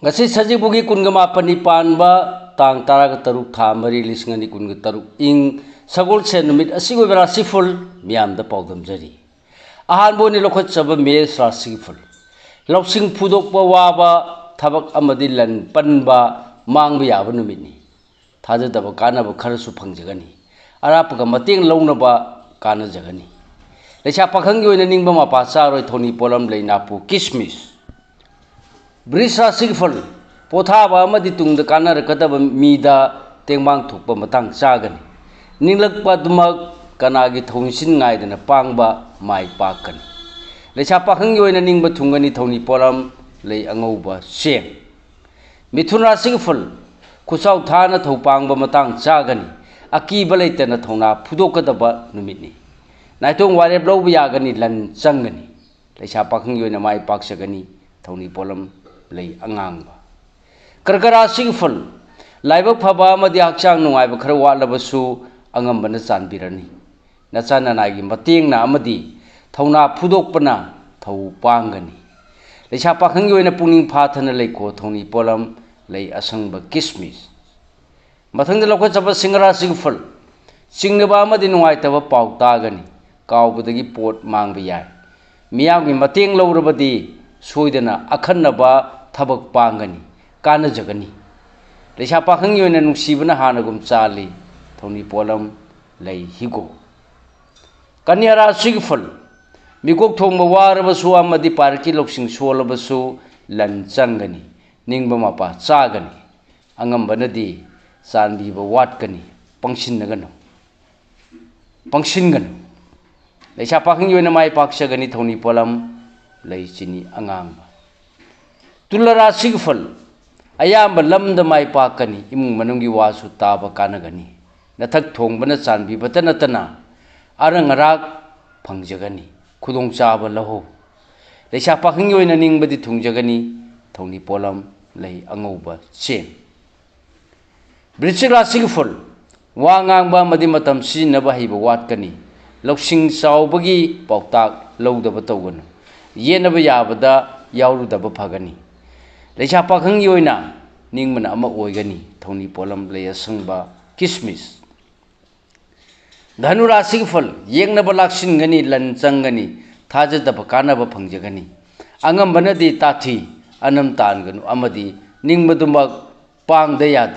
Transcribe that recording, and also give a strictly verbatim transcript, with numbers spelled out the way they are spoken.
ꯉꯁꯤ ꯁꯖꯤꯕꯨꯒꯤ ꯀꯨꯟꯒ ꯃꯥꯄꯟꯅꯤ ꯄꯥꯟꯕ, ꯇꯥꯡ ꯇꯔꯥꯒ ꯇꯔꯨꯛ, ꯊꯥ ꯃꯔꯤ, ꯂꯤꯁꯤꯡ ꯑꯅꯤ ꯀꯨꯟꯒ ꯇꯔꯨꯛ, ꯏꯪ ꯁꯒꯣꯜꯁꯦꯟ ꯅꯨꯃꯤꯠ ꯑꯁꯤꯒꯤ ꯑꯣꯏꯕ ꯔꯥꯁꯤꯐꯜ ꯃꯤꯌꯥꯝꯗ ꯄꯥꯎꯗꯝꯖꯔꯤ꯫ ꯑꯍꯥꯟꯕ ꯑꯣꯏꯅ ꯂꯧꯈꯠꯆꯕ ꯃꯦꯁ ꯔꯥꯁꯤꯒꯤ ꯐꯜ꯫ ꯂꯧꯁꯤꯡ ꯐꯨꯗꯣꯛꯄ ꯋꯥꯕ, ꯊꯕꯛ ꯑꯃꯗꯤ ꯂꯟ ꯄꯟꯕ, ꯃꯥꯡꯕ ꯌꯥꯕ ꯅꯨꯃꯤꯠꯅꯤ꯫ ꯊꯥꯖꯗꯕ ꯀꯥꯟꯅꯕ ꯈꯔꯁꯨ ꯐꯪꯖꯒꯅꯤ꯫ ꯑꯔꯥꯞꯄꯒ ꯃꯇꯦꯡ ꯂꯧꯅꯕ ꯀꯥꯟꯅꯖꯒꯅꯤ꯫ ꯂꯩꯁꯥ ꯄꯥꯈꯪꯒꯤ ꯑꯣꯏꯅ ꯅꯤꯡꯕ ꯃꯄꯥ ꯆꯥꯔꯣꯏ꯫ ꯊꯧꯅꯤ ꯄꯣꯠꯂꯝ ꯂꯩ ꯅꯥꯄꯨ ꯀꯤꯁꯃꯤꯁ꯫ ꯕ꯭ꯔꯤꯖ ꯔꯥꯁꯤꯒꯤ ꯐꯜ꯫ ꯄꯣꯊꯥꯕ ꯑꯃꯗꯤ ꯇꯨꯡꯗ ꯀꯥꯟꯅꯔꯛꯀꯗꯕ ꯃꯤꯗ ꯇꯦꯡꯕꯥꯡ ꯊꯣꯛꯄ ꯃꯇꯥꯡ ꯆꯥꯒꯅꯤ꯫ ꯅꯤꯡꯂꯛꯄ ꯑꯗꯨꯃꯛ ꯀꯅꯥꯒꯤ ꯊꯧꯁꯤꯟ ꯉꯥꯏꯗꯅ ꯄꯥꯡꯕ ꯃꯥꯏ ꯄꯥꯛꯀꯅꯤ꯫ ꯂꯩꯁꯥ ꯄꯥꯈꯪꯒꯤ ꯑꯣꯏꯅ ꯅꯤꯡꯕ ꯊꯨꯡꯒꯅꯤ꯫ ꯊꯧꯅꯤ ꯄꯣꯠꯂꯝ ꯂꯩ ꯑꯉꯧꯕ ꯆꯦꯡ꯫ ꯃꯤꯊꯨꯟ ꯔꯥꯁꯤꯒꯤ ꯐꯜ꯫ ꯈꯨꯠꯆꯥꯎ ꯊꯥꯅ ꯊꯧ ꯄꯥꯡꯕ ꯃꯇꯥꯡ ꯆꯥꯒꯅꯤ꯫ ꯑꯀꯤꯕ ꯂꯩꯇꯅ ꯊꯧꯅꯥ ꯐꯨꯗꯣꯛꯀꯗꯕ ꯅꯨꯃꯤꯠꯅꯤ꯫ ꯅꯥꯏꯇꯣꯝ ꯋꯥꯔꯦꯞ ꯂꯧꯕ ꯌꯥꯒꯅꯤ꯫ ꯂꯟ ꯆꯪꯒꯅꯤ꯫ ꯂꯩꯁꯥ ꯄꯥꯈꯪꯒꯤ ꯑꯣꯏꯅ ꯃꯥꯏ ꯄꯥꯛꯆꯒꯅꯤ꯫ ꯊꯧꯅꯤ ꯄꯣꯠꯂꯝ ꯂꯩ ꯑꯉꯥꯡꯕ꯫ ꯀꯔꯀ ꯔꯥꯁꯤꯒꯤ ꯐꯜ꯫ ꯂꯥꯏꯕꯛ ꯐꯕ ꯑꯃꯗꯤ ꯍꯛꯆꯥꯡ ꯅꯨꯡꯉꯥꯏꯕ ꯈꯔ ꯋꯥꯠꯂꯕꯁꯨ ꯑꯉꯝꯕꯅ ꯆꯥꯟꯕꯤꯔꯅꯤ꯫ ꯅꯆꯥ ꯅꯅꯥꯏꯒꯤ ꯃꯇꯦꯡꯅ ꯑꯃꯗꯤ ꯊꯧꯅꯥ ꯐꯨꯗꯣꯛꯄꯅ ꯊꯧ ꯄꯥꯡꯒꯅꯤ꯫ ꯂꯩꯁꯥ ꯄꯥꯈꯪꯒꯤ ꯑꯣꯏꯅ ꯄꯨꯛꯅꯤꯡ ꯐꯥꯊꯅ ꯂꯩꯈꯣ꯫ ꯊꯧꯅꯤ ꯄꯣꯠꯂꯝ ꯂꯩ ꯑꯁꯪꯕ ꯀꯤꯁꯃꯤꯁ꯫ ꯃꯊꯪꯗ ꯂꯧꯈꯠꯆꯕ ꯁꯤꯡꯍ ꯔꯥꯁꯤꯒꯤ ꯐꯜ꯫ ꯆꯤꯡꯅꯕ ꯑꯃꯗꯤ ꯅꯨꯡꯉꯥꯏꯇꯕ ꯄꯥꯎ ꯇꯥꯒꯅꯤ꯫ ꯀꯥꯎꯕꯗꯒꯤ ꯄꯣꯠ ꯃꯥꯡꯕ ꯌꯥꯏ꯫ ꯃꯤꯌꯥꯝꯒꯤ ꯃꯇꯦꯡ ꯂꯧꯔꯕꯗꯤ ꯁꯣꯏꯗꯅ ꯑꯈꯟꯅꯕ ꯊꯕꯛ ꯄꯥꯡꯒꯅꯤ, ꯀꯥꯟꯅꯖꯒꯅꯤ꯫ ꯂꯩꯁꯥ ꯄꯥꯈꯪꯒꯤ ꯑꯣꯏꯅ ꯅꯨꯡꯁꯤꯕꯅ ꯍꯥꯟꯅꯒꯨꯝ ꯆꯥꯜꯂꯤ꯫ ꯊꯧꯅꯤ ꯄꯣꯠꯂꯝ ꯂꯩ ꯍꯤꯒꯣꯛ꯫ ꯀꯟꯌꯥ ꯔꯥꯁꯤꯒꯤ ꯐꯜ꯫ ꯃꯤꯀꯣꯛ ꯊꯣꯡꯕ ꯋꯥꯔꯕꯁꯨ ꯑꯃꯗꯤ ꯄꯥꯔꯤꯈꯤ ꯂꯧꯁꯤꯡ ꯁꯣꯜꯂꯕꯁꯨ ꯂꯟ ꯆꯪꯒꯅꯤ, ꯅꯤꯡꯕ ꯃꯄꯥ ꯆꯥꯒꯅꯤ꯫ ꯑꯉꯝꯕꯅꯗꯤ ꯆꯥꯟꯕꯤꯕ ꯋꯥꯠꯀꯅꯤ, ꯄꯪꯁꯤꯟꯅꯒꯅꯨ, ꯄꯪꯁꯤꯟꯒꯅꯨ꯫ ꯂꯩꯁꯥ ꯄꯥꯈꯪꯒꯤ ꯑꯣꯏꯅ ꯃꯥꯏ ꯄꯥꯛꯆꯒꯅꯤ꯫ ꯊꯧꯅꯤ ꯄꯣꯠꯂꯝ ꯂꯩ ꯆꯤꯅꯤ ꯑꯉꯥꯡꯕ꯫ ꯇꯨꯂꯥ ꯔꯥꯁꯤꯒꯤ ꯐꯜ꯫ ꯑꯌꯥꯝꯕ ꯂꯝꯗ ꯃꯥꯏ ꯄꯥꯛꯀꯅꯤ꯫ ꯏꯃꯨꯡ ꯃꯅꯨꯡꯒꯤ ꯋꯥꯁꯨ ꯇꯥꯕ ꯀꯥꯟꯅꯒꯅꯤ꯫ ꯅꯊꯛ ꯊꯣꯡꯕꯅ ꯆꯥꯟꯕꯤꯕꯇ ꯅꯠꯇꯅ ꯑꯔꯪ ꯑꯔꯥꯛ ꯐꯪꯖꯒꯅꯤ꯫ ꯈꯨꯗꯣꯡꯆꯥꯕ ꯂꯧꯍꯧ꯫ ꯂꯩꯁꯥ ꯄꯥꯈꯪꯒꯤ ꯑꯣꯏꯅ ꯅꯤꯡꯕꯗꯤ ꯊꯨꯡꯖꯒꯅꯤ꯫ ꯊꯧꯅꯤ ꯄꯣꯠꯂꯝ ꯂꯩ ꯑꯉꯧꯕ ꯆꯦꯡ꯫ ꯕ꯭ꯔꯤꯁꯤꯛ ꯔꯥꯁꯤꯒꯤ ꯐꯨꯜ꯫ ꯋꯥ ꯉꯥꯡꯕ ꯑꯃꯗꯤ ꯃꯇꯝ ꯁꯤꯖꯤꯟꯅꯕ ꯍꯩꯕ ꯋꯥꯠꯀꯅꯤ꯫ ꯂꯧꯁꯤꯡ ꯆꯥꯎꯕꯒꯤ ꯄꯥꯎꯇꯥꯛ ꯂꯧꯗꯕ ꯇꯧꯒꯅꯨ꯫ ꯌꯦꯠꯅꯕ ꯌꯥꯕꯗ ꯌꯥꯎꯔꯨꯗꯕ ꯐꯒꯅꯤ꯫ ꯂꯩꯁꯥ ꯄꯥꯈꯪꯒꯤ ꯑꯣꯏꯅ ꯅꯤꯡꯕꯅ ꯑꯃ ꯑꯣꯏꯒꯅꯤ꯫ ꯊꯧꯅꯤ ꯄꯣꯠꯂꯝ, ꯂꯩ ꯑꯁꯪꯕ, ꯀꯤꯁꯃꯤꯁ꯫ ꯙꯅꯨ ꯔꯥꯁꯤꯒꯤ ꯐꯜ: ꯌꯦꯛꯅꯕ ꯂꯥꯛꯁꯤꯟꯒꯅꯤ, ꯂꯟ ꯆꯪꯒꯅꯤ, ꯊꯥꯖꯗꯕ ꯀꯥꯟꯅꯕ ꯐꯪꯖꯒꯅꯤ꯫ ꯑꯉꯝꯕꯅꯗꯤ ꯇꯥꯊꯤ, ꯑꯅꯝ ꯇꯥꯟꯒꯅꯨ ꯑꯃꯗꯤ ꯅꯤꯡꯕꯗꯨꯃꯛ ꯄꯥꯡꯗ ꯌꯥꯗꯦ꯫